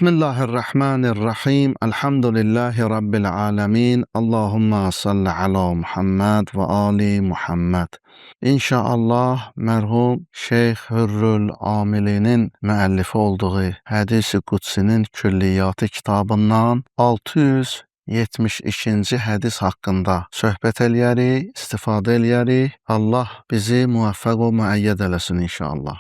Bismillahirrahmanirrahim. Elhamdülillahi Rabbil alemin. Allahumma salli ala Muhammed və ali Muhammed. İnşallah mərhum Şeyx Hürrül Amilinin müəllifi olduğu Hədis-i Qüdsinin Külliyyatı kitabından 672-ci hədis haqqında söhbət eləyərik, istifadə eləyərik. Allah bizi müvəffəq və müəyyəd eləsin inşallah.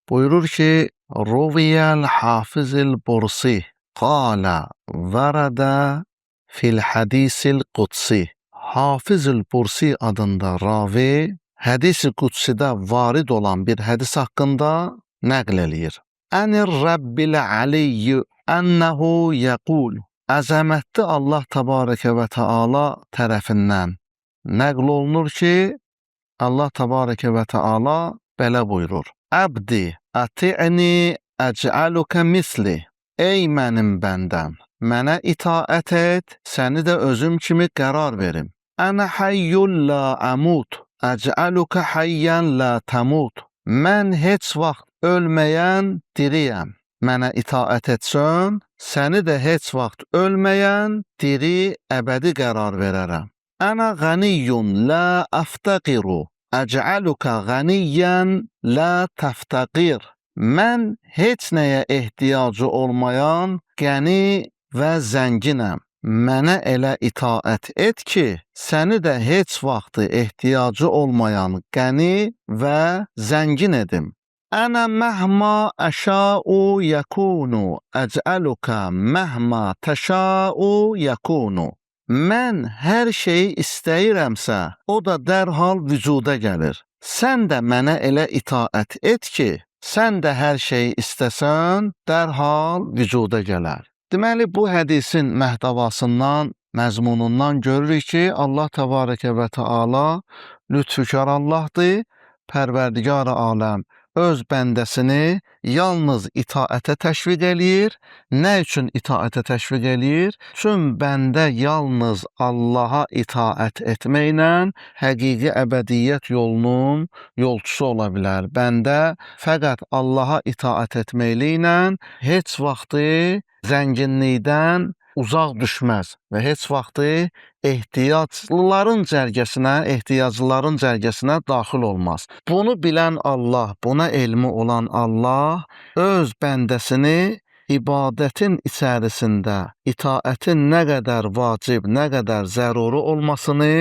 Buyurur ki, Ruviyəl Hafizil Bursi qalə vərədə fil hədisil qudsi. Hafizül Bursi adında ravi hədis-i qudsidə varid olan bir hədis haqqında nəql eləyir. Ənir Rəbbil Aliyyü ənəhu yəqul. Əzəmətli Allah təbarəkə və təala tərəfindən nəql olunur ki, Allah təbarəkə və təala belə buyurur. Əbdi ati'ni əc'aluka misli. Ey mənim bəndəm, mənə itaət et, səni də özüm kimi qərar verim. Ənə hayyun la əmut, əc'aluka hayyan la təmut. Mən heç vaxt ölməyən diriyəm. Mənə itaət etsən, səni də heç vaxt ölməyən diri əbədi qərar verərəm. Ənə qəniyyun la əftəqiru, əc'aluka qəniyyən la təftəqir. Mən heç nəyə ehtiyacı olmayan qəni və zənginəm. Mənə elə itaət et ki, səni də heç vaxtı ehtiyacı olmayan qəni və zəngin edim. Ənə məhma əşa'u yəkunu, əc'aluka məhma təşa'u yəkunu. Mən hər şeyi istəyirəmsə, o da dərhal vücuda gəlir. Sən də mənə elə itaət et ki, sən də hər şeyi istəsən, dərhal vücuda gələr. Deməli, bu hədisin məhtəvasından, məzmunundan görürük ki, Allah təbarəkə və təala lütfükar Allahdır, Pərverdigar aləm öz bəndəsini yalnız itaətə təşviq eləyir. Nə üçün itaətə təşviq eləyir? Çünki bəndə yalnız Allaha itaət etməklə həqiqi əbədiyyət yolunun yolçusu ola bilər. Bəndə fəqət Allaha itaət etməklə heç vaxtı zənginlikdən uzaq düşməz və heç vaxtı ehtiyaclıların cərgəsinə, ehtiyaclıların cərgəsinə daxil olmaz. Bunu bilən Allah, buna elmi olan Allah öz bəndəsini ibadətin içərisində itaətin nə qədər vacib, nə qədər zəruri olmasını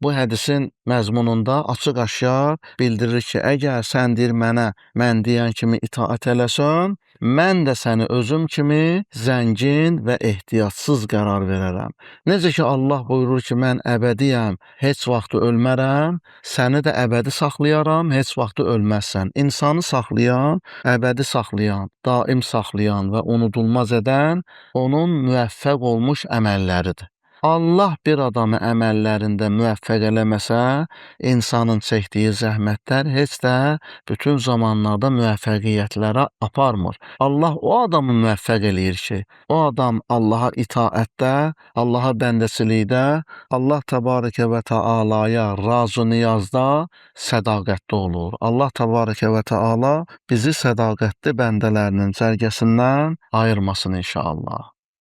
bu hədisin məzmununda açıq-aşkar bildirir ki, əgər sən deyir mənə, mən deyən kimi itaət eləsən, mən də səni özüm kimi zəngin və ehtiyacsız qərar verərəm. Necə ki Allah buyurur ki, mən əbədiyəm, heç vaxt ölmərəm, səni də əbədi saxlayaram, heç vaxt ölməzsən. İnsanı saxlayan, əbədi saxlayan, daim saxlayan və unudulmaz edən onun müvəffəq olmuş əməlləridir. Allah bir adamı əməllərində müvəffəq eləməsə, insanın çəkdiyi zəhmətlər heç də bütün zamanlarda müvəffəqiyyətlərə aparmır. Allah o adamı müvəffəq eləyir ki, o adam Allaha itaətdə, Allaha bəndəçilikdə, Allah təbarəkə və təalaya razı niyazda sədaqətli olur. Allah təbarəkə və təala bizi sədaqətli bəndələrinin cərgəsindən ayırmasın inşallah.